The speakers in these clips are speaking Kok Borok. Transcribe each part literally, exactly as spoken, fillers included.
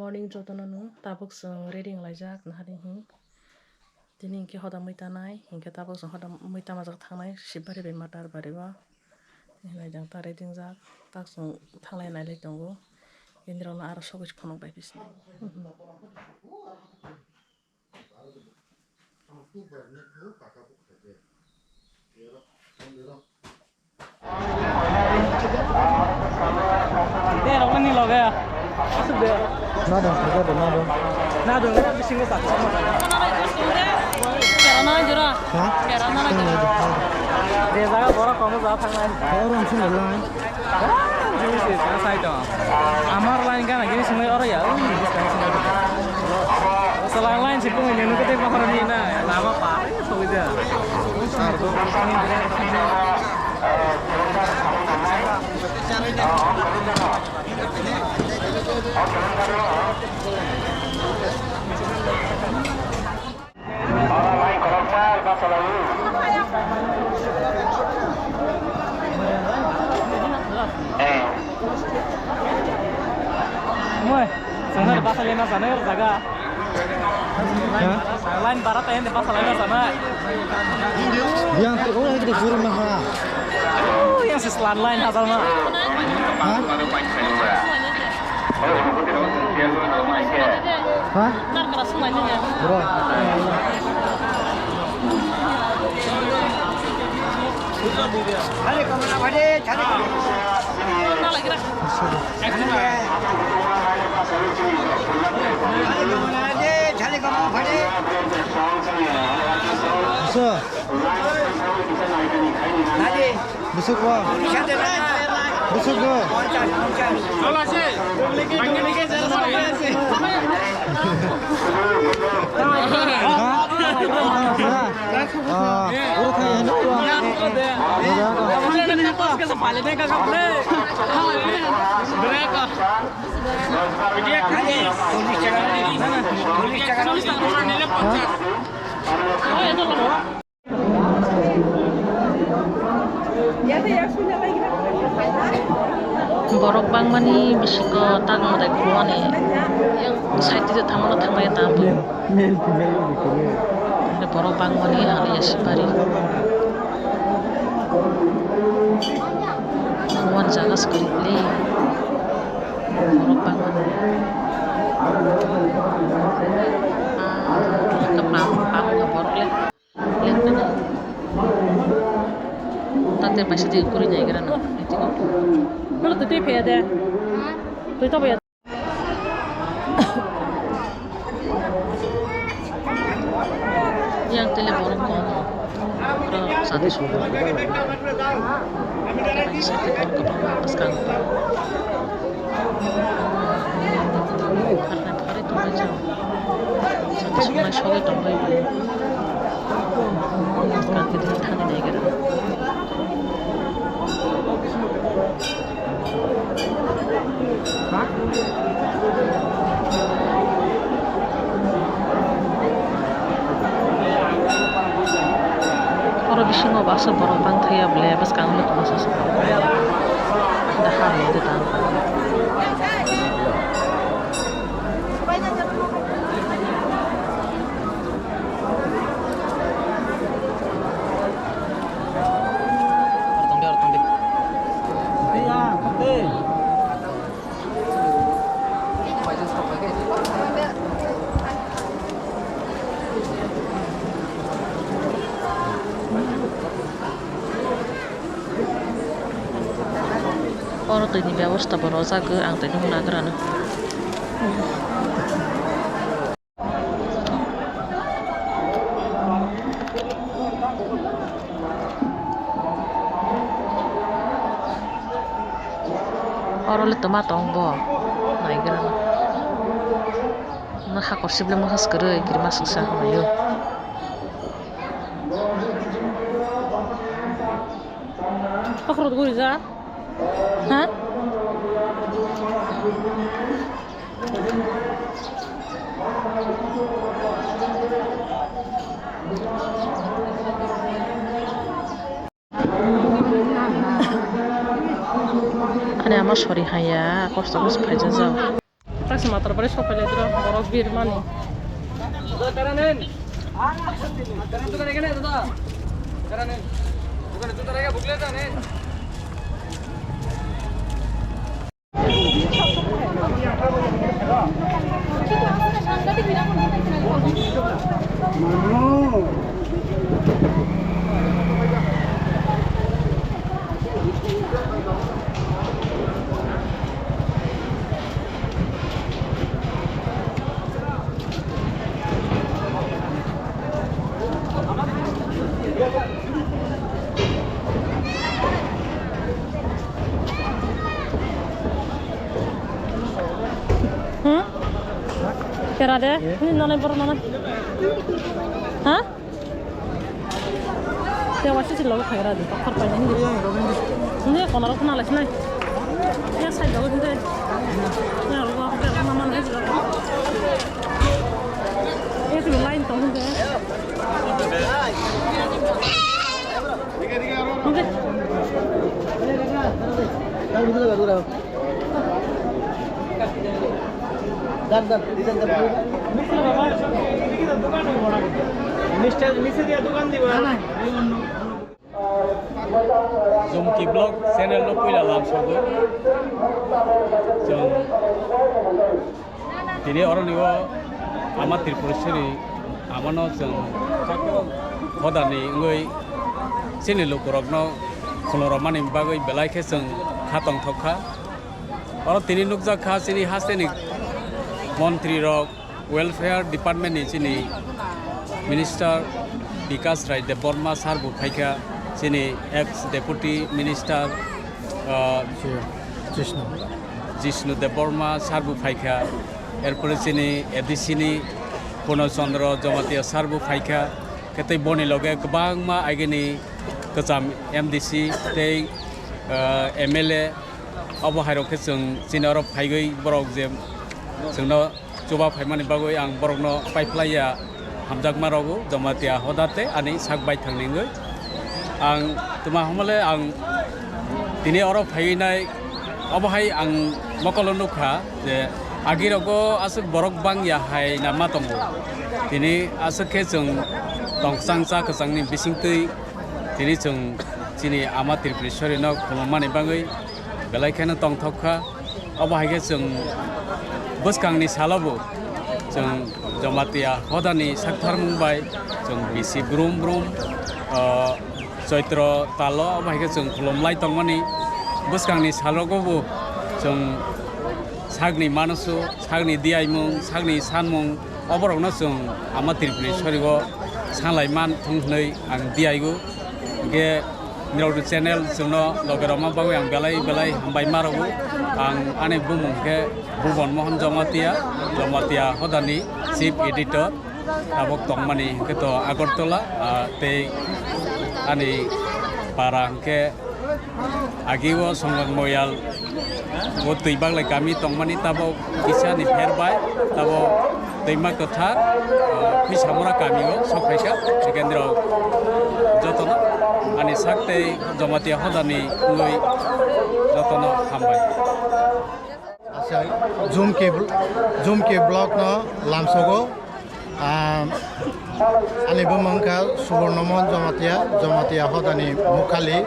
Morning jotono no, tabuk chwng ready wnglaijak nahari hwn. Tini hinkhe hoda mui tanai, hinkhe tabuk chwng hoda mui tamajak thangnai Shibari bai Matar bari o. Hinwi jang ta ready wngjak, tak chwng thanglai nailai tongo. Indrokno aro sogwi khonok bai bisingo. Nadong, nadong, nadong. Nadong, bisingo tak. Kerana jora. Ha? Kerana jora. Rejaga borok komo ja thangnai. Oro ang sung lai. Gini sih, sana side dong. Amar line kan, gini semua orang ya. Selang line sih pun ini nunggu teh pohon ini na, lama pak, ya sudah. Moi, sana basa lena sana jaga. Line bara tayende basa lena sana. Yang tu orang itu guru maha. Oh, yang sislan line asal mah. Ha? Ha? Bro. Bisa. Bwswk o? Bwswk o? Ha? Ah, oro thai hino oro. Borok bangmani bisingo tak mwtai khulumani side o thangmano thangmani tamo. Borok bangmani ang ya sipari. Khulumani jaga se kwrwi le. Borok bangmani. Ah, borok le. Tate paisa twi kwrwi naigra no. Nolo twi twi phe de. Twi to phe. Yang tele borok komo. Oro sati sumo. Sati borok kwbangma bwskang. Pharnai pharwi tongwi chwng. Sati sungnai sogwi tongwi bo. Bwskang khe thangwi naigra. Oro bisingo baksa borok bang thaya bole bwskango tongma sasu. Daha rwdi tang. Oro twi ni bebosta bo rwjak, ang twi nukna nagrano. Oro le twma tong bo, naigra. Hakor sibile mokhe kwrwi, kirima swksa hamlaio. Hakhorot guri ja. Ha? Ani ama sori haya, kosto kosto phaijajak. Matar bari sopai lai dura, borok bir mani. Hmm? Kera de? Ini nanai borok nanai. Hah? Te waisa si logo khagra di, pakhor pai ni. Ni kono rok na lai sinai. Ya sai logo de. Ya logo, ya logo mama na. Ya tu line tong de. Jumki Vlog channel no puila lamsogo. Chwng tini oroni o ama Tripureshwari amano chwng hodani wngwi chini lukurokno khulumrokmani bagwi belai khe chwng kha tongthok kha. Oro tini nukjak kha chini hasteni montri rok, welfare department ni chini minister Bikas Rai Debbarma sir bo phaikha, chini ex deputy minister, ah, Jishnu. Jishnu Debbarma sir bo phaikha, erpore chini A D C ni Purno Chandra Jamatia sir bo phaikha, khe tei boni loge kwbangma agini kwcham M D C tei, ah, M L A. Obo hai rok khe chwng chini oro phaigwi borok je chwngno chuba phaimani bagwi ang borokno paiphlaiya hamjakma rogo Jamatia hoda tei ani sak baithangni wngwi. Ang twma hwnmale ang tini oro phaiwi nai obo hai ang mokolo nukha je agi rogo aswk borok bangya hai na ma tongo. Tini aswk khe chwng tongchang cha kwchangni bisingtwi tini chwng chini ama Tripureshwari no khulumani bagwi belai kheno tongthok kha. Obo hai khe chwng bwskangni salo bo chwng Jamatia hodani saktharmung bai chwng bisi brum brum, ah, Choitro talo obo hai khe chwng khulum lai tongmani. Bwskangni salogo bo chwng sakni manasu, sakni diyaimung, sakni sanmung, oborokno chwng ama Tripureshwari o sanlai man thung hwnwi ang diyaigo. Hwnkhe nirokni channel chwngno loge rwma bagwi ang belai belai hambai ma rwgo. Ang ani bumung khe Bhuban Mohan Jamatia, Jamatia hodani chief editor. Tabok tongmani hwnkhe to Agartala, ah, tei ani para hwnkhe Agi o Songang Moyal o Twibaglai kami tongmani tabok kisa ni pher bai tabok Twima Kwthar, ah, Khwisamura kami o sok phaikha. Hwnkhe nirok jotono ani sak tei Jamatia hodani wngwi jotono hambai. Jumki, Jumki vlog no lamsogo. Ah, ani bumung kha Suborno Mohan Jamatia, Jamatia hodani mukhali.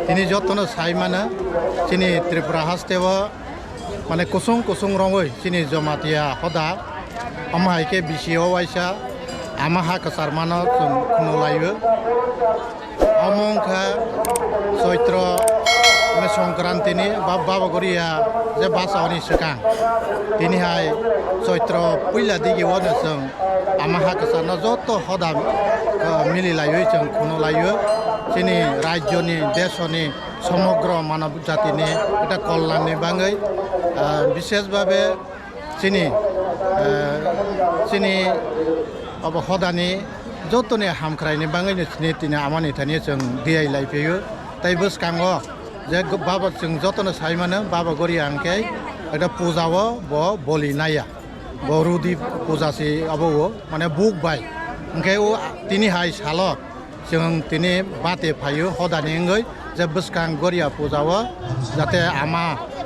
Tini jotono sai mano, chini Tripura haste o, mane, kusung kusung rongwi chini Jamatia hoda. Omo hai khe bisi o waisa ama ha kwchar mano chwng khunu laio. Omo wngkha Choitro Songkrantini ba Baba Goria je basa oni swkang. Tini hai Choitro puila digi o no chwng ama ha kwcharno joto hoda, ah, mili laiwi chwng khunu laio. Chini rajyoni, desoni, somogro manav jatini eta kollanni bagwi, ah, bishesh bhabe chini, eh, chini obo hodani jotoni hamkraini bagwino chini tini amani thani chwng diyai lai phio. Tai bwskango je go-, baba chwng jotono sai mano, Baba Goria hwnkhe ekta puja o bo boli naiya. Bo rudi puja se obo o, mane buk bai. Hwnkhe o tini hai salo Chwng tini bate phaio hodani wngwi je bwskang Goria puja o jate ama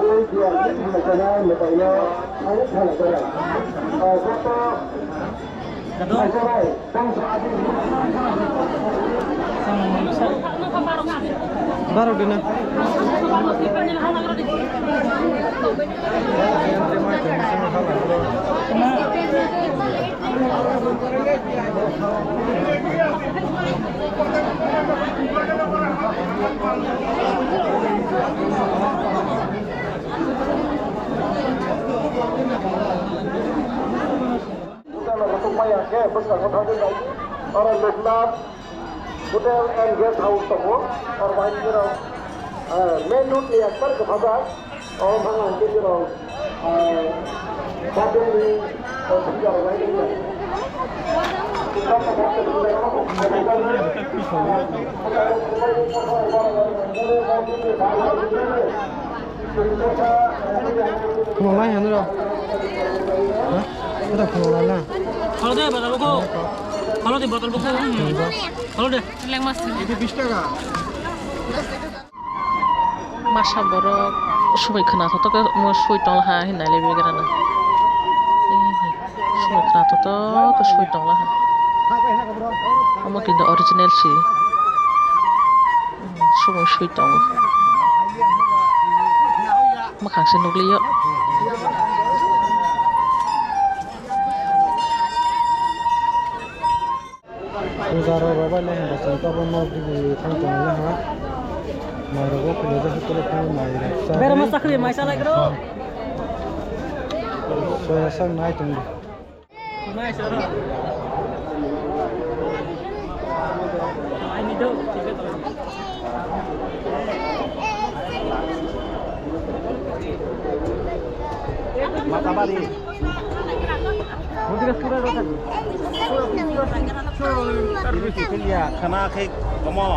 Tubui G R P hamjaknai mwtaino thani thana khe. Joto Barok dina. Dukano rwchapmaya khe bwskango thangwi nai. Oro Loknath Hotel and Guest House tongo. Oro bahai ni borok, eh, main road ni ekbar kwphajar. Oro thangna hwnkhe borok, eh, Babelni, eh, puja rwbaini. Khulumlai hwnwi rw. Ha? Eda khulumlai na. Kholo de, botol bukho. Kholo de, botol bukho. Hmm. Kholo de. Lengmas. Masa borok sumui khwna thotok khe omo sui tong laha hinwi nai le begrana. Sumui khwna thotok khe sui tong laha. Omo kintu original si. Sumui sui tongo. Mwkhang se nukliyo. Puja rok rwbaile hinba chwng tabuk nok digi thang tongo ha. Mai rok o khwlai jak tele phano mai rok cha. Berma chakri mai chalai kro. Soya sak nai tong di. Matabari. Khana khe komo.